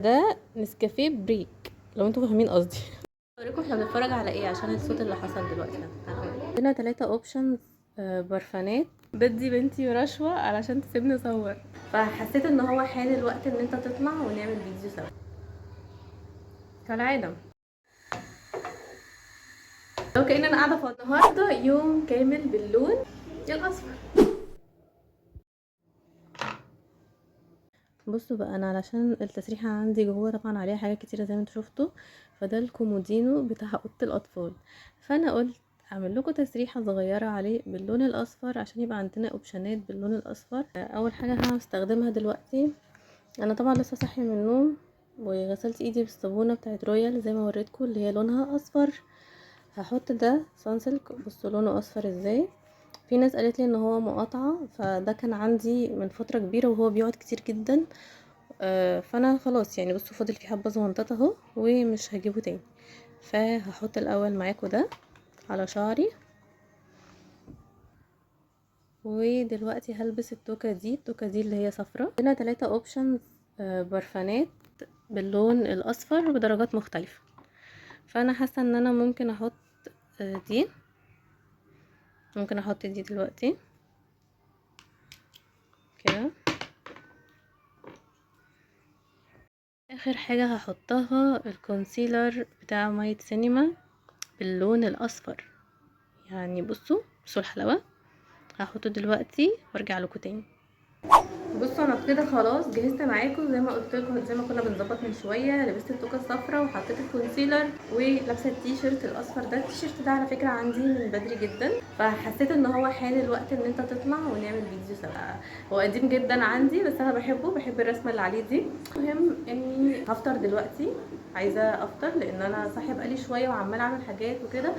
ده نسكافيه بريك لو انتوا فاهمين قصدي. اوريكم احنا بنتفرج على ايه عشان الصوت اللي حصل دلوقتي ده. عندنا 3 options برفانات. بدي بنتي رشوة علشان تسيبني اصور، فحسيت ان هو حان الوقت ان انت تطلع ونعمل فيديو سوا كالعادة. لو كأن انا قاعدة فاضية. النهارده يوم كامل باللون الاصفر. بصوا بقى، انا علشان التسريحه عندي جوه طبعا عليها حاجات كتيرة زي ما انتوا شفتوا، فده الكومودينو بتاع اوضة الاطفال، فانا قلت اعمل لكم تسريحه صغيرة عليه باللون الاصفر عشان يبقى عندنا اوبشنات باللون الاصفر. اول حاجة هستخدمها دلوقتي، انا طبعا لسه صاحية من النوم وغسلت ايدي بالصابونه بتاعت رويال زي ما وريتكم اللي هي لونها اصفر. هحط ده صانسلك، بصوا لونه اصفر ازاي. في ناس قالت لي ان هو مقاطعه، فده كان عندي من فترة كبيرة وهو بيقعد كتير جدا، فانا خلاص يعني بصوا فاضل في حبه صغنططه اهو ومش هجيبه تاني. فهحط الاول معاكم ده على شعري، ودلوقتي هلبس التوكه دي، التوكه دي اللي هي صفرة. عندنا 3 options برفانات باللون الاصفر بدرجات مختلفة، فانا حاسه ان انا ممكن احط دي، ممكن احط دي دلوقتي كده. اخر حاجة هحطها ال concealer بتاع مايت سينما باللون الاصفر. يعني بصوا الحلاوة. هحطه دلوقتي وارجع لكم تاني. بصوا انا كده خلاص جهزت معاكم زي ما قلت لكم، زي ما كنا بنظبط من شوية. لبست التوكه الصفراء وحطيت ال concealer ولابسه التيشيرت الاصفر ده. التيشيرت ده على فكرة عندي من بدري جدا، فحسيت ان هو حان الوقت ان انت تطلع ونعمل فيديو سوا. هو قديم جدا عندي بس انا بحبه، بحب الرسمة اللي عليه دي. المهم اني هفطر دلوقتي، عايزه افطر لان انا صاحية بقالي شوية وعماله اعمل حاجات وكده،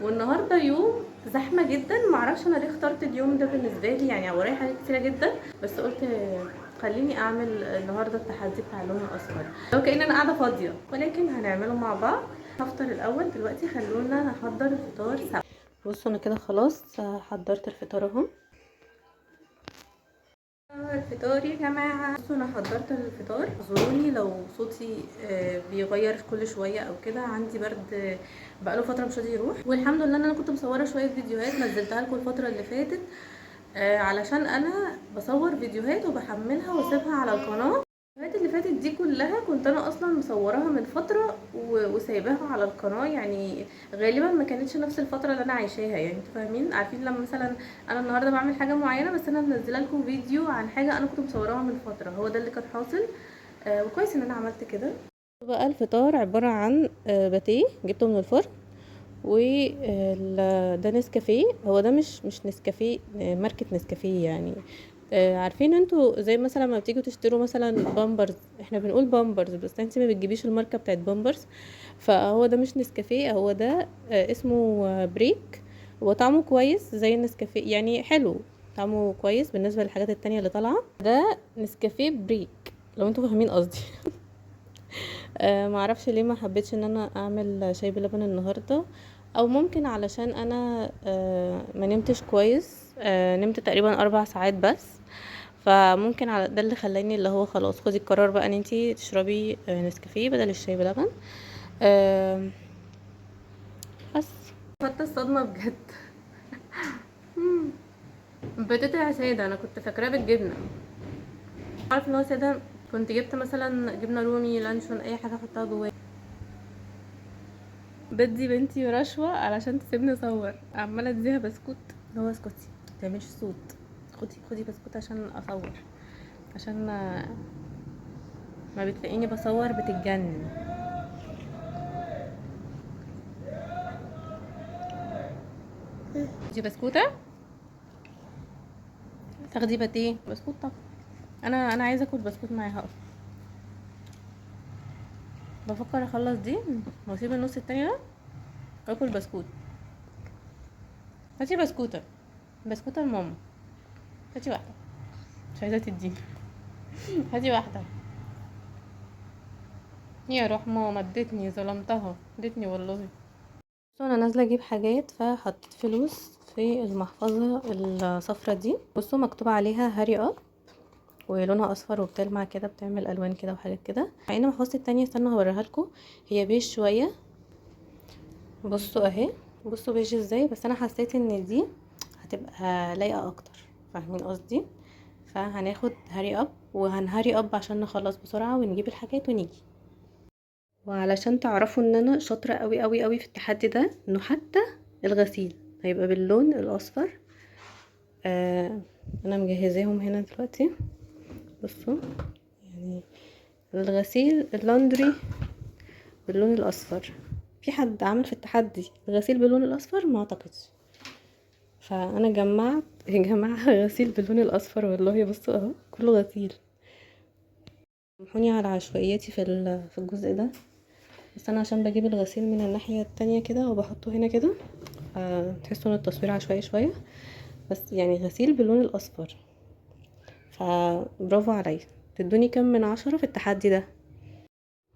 والنهارده يوم زحمة جدا. معرفش انا ليه اخترت اليوم ده بالنسبة لي، يعني ورايا حاجات كتيرة جدا، بس قلت خليني اعمل النهارده التحدي بتاع اللون الاصفر لو كأن انا قاعدة فاضية، ولكن هنعمله مع بعض. هفطر الاول دلوقتي، خلونا نحضر الفطار سوا. بصوا انا كده خلاص حضرت الفطار اهو. الفطار يا جماعة، بصوا انا حضرت الفطار. اعذروني لو صوتي بيغير كل شوية او كده، عندي برد بقاله فترة مش راضي يروح. والحمد لله ان انا كنت مصوره شوية فيديوهات نزلتها لكم الفترة اللي فاتت، علشان انا بصور فيديوهات وبحملها واسيبها على القناة. الفيديوهات اللي فاتت دي كلها كنت انا اصلا مصوراها من فترة وسايباها على القناة، يعني غالبا ما كانتش نفس الفترة اللي انا عايشاها. يعني انتوا فاهمين، عارفين لما مثلا انا النهارده بعمل حاجة معينة بس انا منزله لكم فيديو عن حاجة انا كنت مصوراها من فترة، هو ده اللي كان حاصل. وكويس ان انا عملت كده. بقى الفطار عبارة عن باتيه جبته من الفرن، وده نسكافيه. هو ده مش نسكافيه، ماركة نسكافيه يعني. عارفين انتوا زي مثلا ما بتيجوا تشتروا مثلا بامبرز، احنا بنقول بامبرز بس انت ما بتجيبيش الماركة بتاعت بامبرز، فهو ده مش نسكافيه، هو ده اسمه بريك. هو طعمه كويس زي النسكافيه يعني، حلو طعمه كويس بالنسبة للحاجات التانية اللي طالعه. ده نسكافيه بريك لو انتوا فاهمين قصدي. معرفش ليه ما حبيتش ان انا اعمل شاي بلبن النهارده، او ممكن علشان انا ما نمتش كويس، نمت تقريبا 4 ساعات بس، فممكن على ده اللي خلاني اللي هو خلاص خدي القرار بقى ان انتي تشربي نسكافيه بدل الشاي بلبن. بس خدت الصدمة بجد. بتطلع ساده، انا كنت فاكراه بالجبنه، عارف ان هو ساده، كنت جبت مثلا جبنه رومي لانشون اي حاجة احطها جواه. بدي بنتي رشوة علشان تسيبني اصور، عماله اديها بسكوت اللي هو اسكتي ما تعمليش صوت، خدي بسكوت عشان اصور، عشان ما بتلاقيني بصور بتتجنن. دي بسكوته تاخدي باتيه بسكوت؟ طب انا عايزه اكل بسكوت معاها اصلا. بفكر اخلص دي واسيب النص التاني ده واكل بسكوت. هاتي بسكوته، بسكوته لماما، هاتي واحدة، مش عايزه تديني. هاتي واحدة يا روح ماما، ادتني، ظلمتها ادتني والله. بصوا انا نازله اجيب حاجات، فحطيت فلوس في المحفظة الصفرة دي. بصوا مكتوب عليها hurry up، ولونها اصفر وبتلمع كده، بتعمل الوان كده وحاجات كده. مع ان محفظتي التانية استنوا هوريها لكم، هي بيج شوية. بصوا اهي، بصوا بيج ازاي، بس انا حسيت ان دي هتبقى لايقة اكتر، فاهمين قصدي؟ فهناخد hurry up وهن hurry up عشان نخلص بسرعة ونجيب الحاجات ونيجي. وعلشان تعرفوا ان انا شاطرة قوي قوي قوي في التحدي ده، انه حتى الغسيل هيبقى باللون الاصفر. انا مجهزاهم هنا دلوقتي. بصوا يعني الغسيل ال laundry باللون الاصفر. في حد عمل في التحدي الغسيل باللون الاصفر؟ ما اعتقدش. فانا جمعت يا جماعة غسيل باللون الاصفر والله. بصوا اهو كله غسيل. سامحوني على عشوائيتي في الجزء ده، بس انا عشان بجيب الغسيل من الناحية التانية كده وبحطه هنا كده، فتحسوا ان التصوير عشوائي شوية، بس يعني غسيل باللون الاصفر. فبرافو عليا. تدوني كم من 10 في التحدي ده؟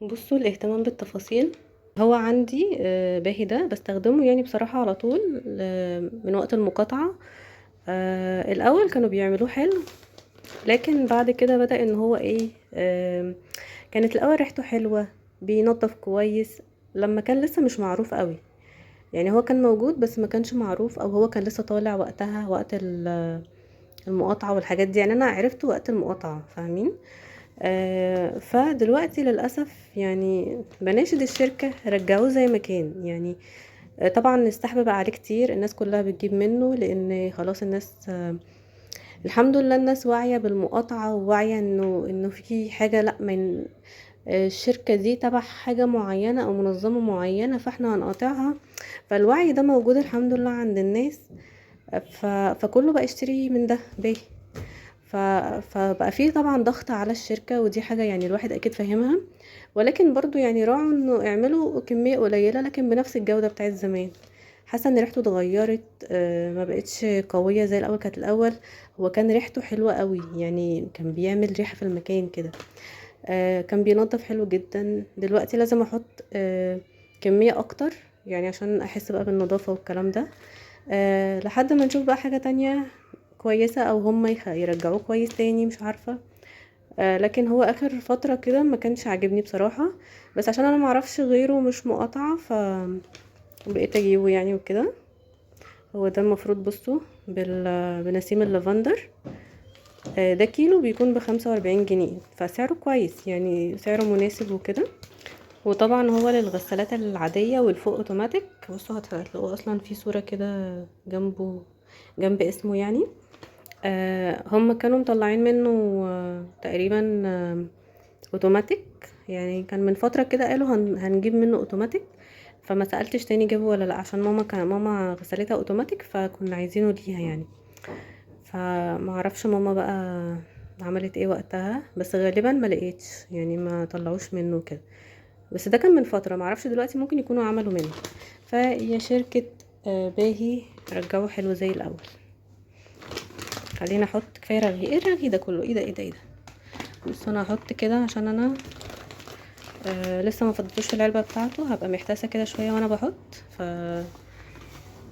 بصوا الاهتمام بالتفاصيل. هو عندي باهي ده بستخدمه يعني بصراحة على طول، من وقت المقاطعة. الاول كانوا بيعملوه حلو، لكن بعد كده بدأ ان هو ايه، كانت الاول ريحته حلوة، بينظف كويس لما كان لسه مش معروف قوي. يعني هو كان موجود بس ما كانش معروف، او هو كان لسه طالع وقتها وقت المقاطعة والحاجات دي. يعني انا عرفته وقت المقاطعة، فاهمين؟ فدلوقتي للأسف يعني بناشد الشركة رجعوه زي ما كان. طبعا السحب بقى عليه كتير، الناس كلها بتجيب منه، لان خلاص الناس، الحمد لله الناس واعية بالمقاطعة، وواعية انه في حاجة، لا من الشركة دي تبع حاجة معينة او منظمة معينة فاحنا هنقاطعها. فالوعي ده موجود الحمد لله عند الناس، فكله بقى يشتري من ده باهي. فبقى فيه طبعا ضغط على الشركة، ودي حاجة يعني الواحد اكيد فاهمها، ولكن برضو يعني راعوا انه اعملوا كمية قليلة لكن بنفس الجودة بتاعت زمان. حاسة ان ريحته اتغيرت، ما بقتش قوية زي الاول. كانت الاول هو كان ريحته حلوة قوي، يعني كان بيعمل ريحة في المكان كده، كان بينظف حلو جدا. دلوقتي لازم احط كمية اكتر يعني عشان احس بقى بالنظافة والكلام ده، لحد ما نشوف بقى حاجة تانية كويسة، او هم يرجعوه كويس تاني، مش عارفة. لكن هو اخر فترة كده ما كانش عاجبني بصراحة، بس عشان انا معرفش غيره مش مقاطعة ف بقيت اجيبه يعني وكده. هو ده المفروض بصوا بنسيم اللافندر، ده كيلو بيكون ب45 جنيه، فسعره كويس يعني سعره مناسب وكده. وطبعا هو للغسالات العادية والفوق اوتوماتيك. بصوا هتلاقوه اصلا في صورة كده جنب اسمه يعني. هم كانوا مطلعين منه، تقريبا، اوتوماتيك، يعني كان من فترة كده قالوا هنجيب منه اوتوماتيك، فما سألتش تاني جابه ولا لا، عشان ماما غسالتها اوتوماتيك فكنا عايزينه ليها يعني. فما اعرفش ماما بقى عملت ايه وقتها، بس غالبا ما لقيتش يعني ما طلعوش منه كده، بس ده كان من فترة، ما اعرفش دلوقتي ممكن يكونوا عملوا منه. فيا شركة، باهي رجعوه حلو زي الاول. خلينا احط كفاية رغي. ايه الرغي ده كله؟ ايه ده؟ ايه ده؟ ايه ده؟ بصوا انا هحط كده عشان انا، لسه ما فضيتوش في العلبة بتاعته، هبقى محتاسه كده شوية وانا بحط، ف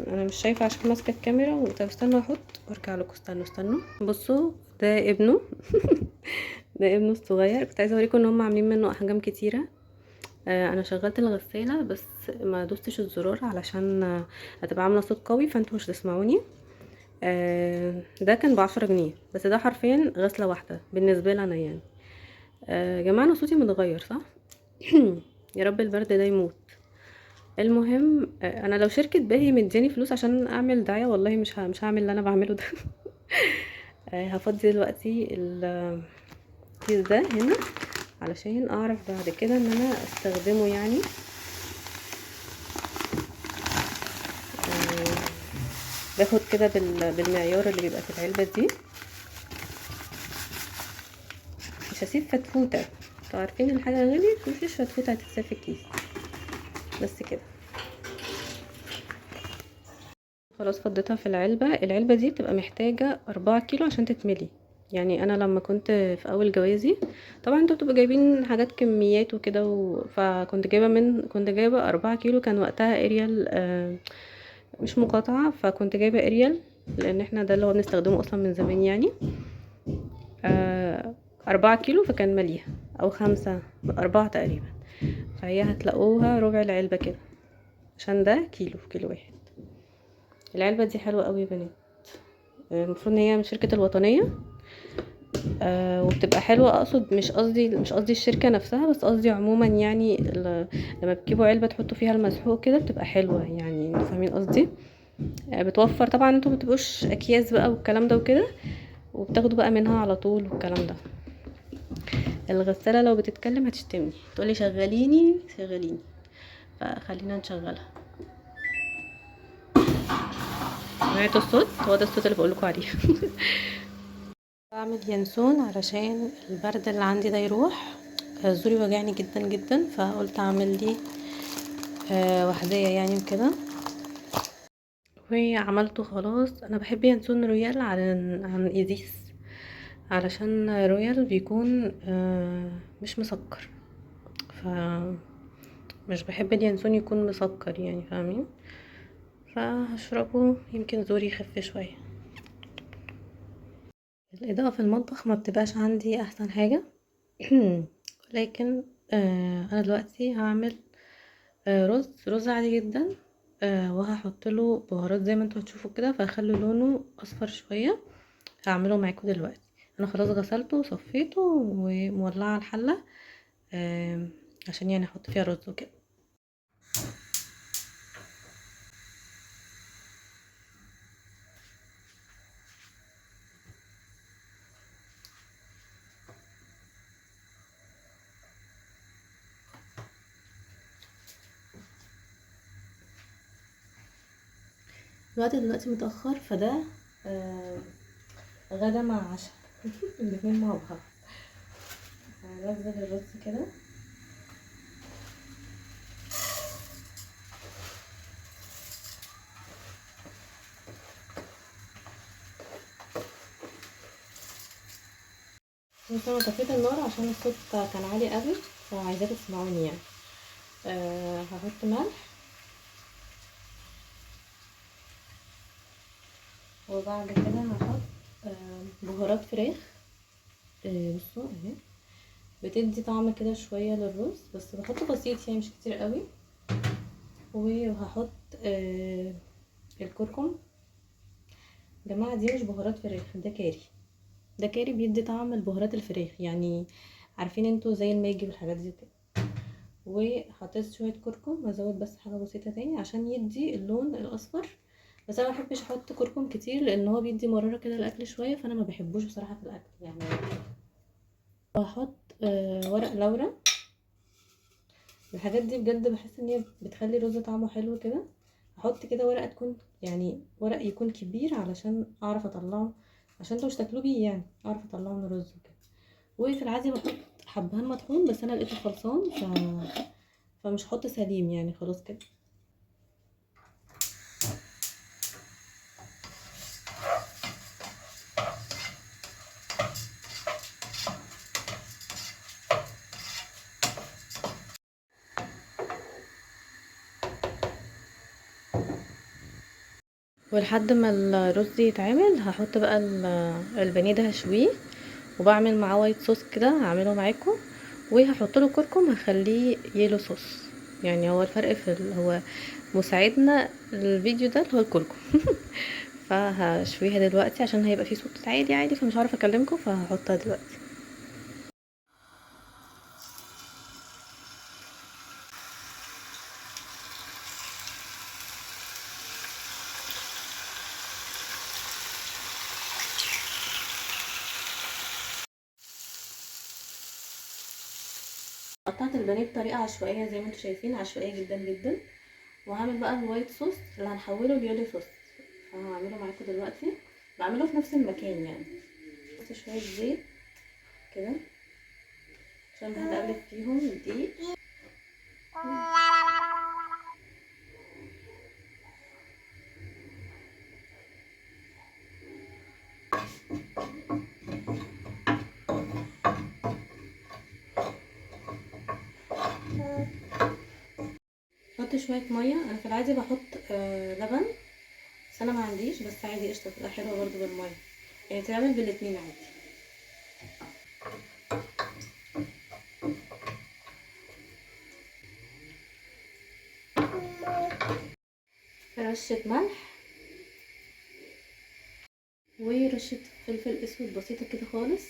انا مش شايفه عشان ماسكه الكاميرا. طب استنوا احط وارجع لكم، استنوا استنوا. بصوا ده ابنه ده ابنه الصغير. كنت عايزه اوريكم ان هم عاملين منه احجام كتيرة. انا شغلت الغسالة بس ما دوستش الزرار علشان هتبقى عامله صوت قوي فانتوا مش هتسمعوني. ده كان ب10 جنيه بس، ده حرفيا غسله واحدة بالنسبة لنا يعني. يا جماعة انا صوتي متغير صح؟ يا رب البرد ده يموت. المهم، انا لو شركة باهي مدياني فلوس عشان اعمل دعاية والله مش هعمل اللي انا بعمله ده. هفضي دلوقتي الكيس ده هنا علشان اعرف بعد كده ان انا استخدمه يعني. باخد كده بالمعيار اللي بيبقى في العلبة دي، مش هسيب فتفوتة، انتوا عارفين الحاجة غليت مفيش فتفوتة هتتساب في الكيس. بس كده خلاص فضيتها في العلبة. العلبة دي بتبقى محتاجة 4 كيلو عشان تتملي. يعني انا لما كنت في اول جوازي طبعا انتوا بتبقوا جايبين حاجات كميات وكده، فكنت جايبة من، كنت جايبة 4 كيلو، كان وقتها اريال، مش مقاطعة، فكنت جايبة اريال لان احنا ده اللي هو بنستخدمه اصلا من زمان يعني. 4 كيلو فكان مليها، او 5، 4 تقريبا، فهي هتلاقوها ربع العلبة كده عشان ده كيلو في كيلو واحد. العلبة دي حلوة قوي يا بنات، المفروض ان هي من شركة الوطنية، وبتبقى حلوة. اقصد مش قصدي الشركة نفسها، بس قصدي عموما يعني لما بتجيبوا علبة تحطوا فيها المسحوق كده بتبقى حلوة، يعني انتوا فاهمين قصدي. بتوفر طبعا، انتوا مبتبقوش اكياس بقى والكلام ده وكده، وبتاخدوا بقى منها على طول والكلام ده. الغسالة لو بتتكلم هتشتمني، تقولي شغليني شغليني، فخلينا نشغلها. سمعتوا الصوت؟ هو ده الصوت اللي بقولكوا عليه. بعمل ينسون علشان البرد اللي عندي ده يروح، زوري وجعني جدا جدا، فقلت اعمل لي وحدية يعني وكده، وعملته خلاص. انا بحب ينسون رويال عن ايزيس، علشان رويال بيكون مش مسكر، ف مش بحب اليانسون يكون مسكر يعني، فاهمين؟ فهشربه يمكن زوري يخف شوية. الإضاءة في المطبخ ما بتبقاش عندي أحسن حاجة، لكن أنا دلوقتي هعمل رز عادي جدا، وهحط له بهارات زي ما انتوا هتشوفوا كده، فهخلي لونه أصفر شوية. هعمله معاكم دلوقتي. أنا خلاص غسلته وصفيته ومولعة الحلة، عشان احط فيها رز وكده. الوقت دلوقتي متأخر، فده غدا مع عشاء الاتنين مع بعض. هنزل الرز كده، بس انا طفيت النار عشان الصوت كان عالي قوي، فعايزاكم تسمعوني يعني. هحط ملح، وبعد كده هحط بهارات فراخ. بصوا اهي، بتدي طعم كده شوية للرز، بس بحطه بسيط يعني مش كتير قوي. وهحط الكركم. يا جماعة دي مش بهارات فراخ، ده كاري، ده كاري بيدي طعم البهارات الفراخ، يعني عارفين انتوا زي الماجي والحاجات دي كده. وحطيت شوية كركم، هزود بس حاجة بسيطة تاني عشان يدي اللون الاصفر. بس انا ما بحبش احط كركم كتير لان هو بيدي مرارة كده الاكل شوية، فانا ما بحبوش بصراحة في الاكل يعني. وهحط ورق لورا. الحاجات دي بجد بحس ان هي بتخلي الرز طعمه حلو كده. هحط كده ورقة تكون يعني ورق يكون كبير علشان اعرف اطلعه، عشان انتوا مش تاكلوه بيه يعني، اعرف اطلعه من الرز وكده. وفي العادي بحط حبهان مطحون، بس انا لقيته خلصان فمش هحط سليم يعني، خلاص كده. ولحد ما الرز يتعمل هحط بقى البانيه ده هشويه، وبعمل معاه white sauce كده هعمله معاكم، وهحط له كركم هخليه yellow sauce. يعني هو الفرق في هو مساعدنا الفيديو ده اللي هو الكركم. فهشويها دلوقتي عشان هيبقى فيه صوت عالي عالي فمش عارفه اكلمكم، فهحطها دلوقتي. قطعت البانيه بطريقة عشوائية زي ما انتم شايفين، عشوائية جدا جدا. وهعمل بقى ال white sauce اللي هنحوله ل yellow sauce، فهعمله معاكم دلوقتي. بعمله في نفس المكان يعني، بس شوية زيت كده عشان هنقلب فيهم الدقيق. احط شوية مية، انا في العادي بحط لبن، بس انا ما عنديش، بس عادي قشطه تبقى حلوة برضو بالمية، يعني تعمل بالاتنين عادي. رشه ملح ورشه فلفل اسود بسيطة كده خالص.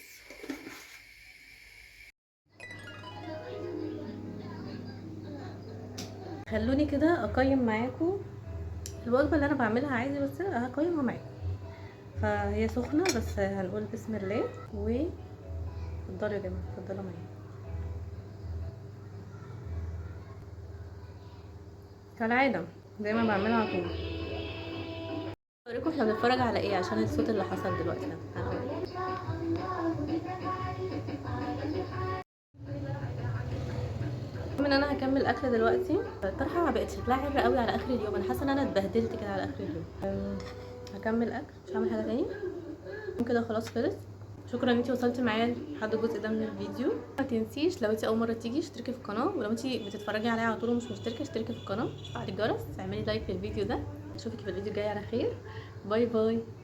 خلوني كده اقيم معاكم الوجبة اللي انا بعملها عادي، بس هقيمها معاكم. فهي سخنة بس هنقول بسم الله. و اتفضلوا يا جماعة، اتفضلوا معايا كالعادة زي ما بعملها على طول. اوريكم احنا بنتفرج على ايه عشان الصوت اللي حصل دلوقتي ده. المهم ان انا هكمل اكل دلوقتي. الطرحة بقت شكلها حلو قوي على اخر اليوم، انا حاسه ان انا اتبهدلت كده على اخر اليوم. هكمل اكل، مش هعمل حاجة تاني كده، خلاص خلص. شكرا ان انتي وصلتي معايا لحد الجزء ده من الفيديو. ما تنسيش لو انتي اول مرة تيجي اشتركي في القناة، ولو انتي بتتفرجي عليا على طول ومش مشتركة اشتركي في القناة، فعلي الجرس، اعملي like للفيديو ده. اشوفك في الفيديو الجاي على خير. bye bye.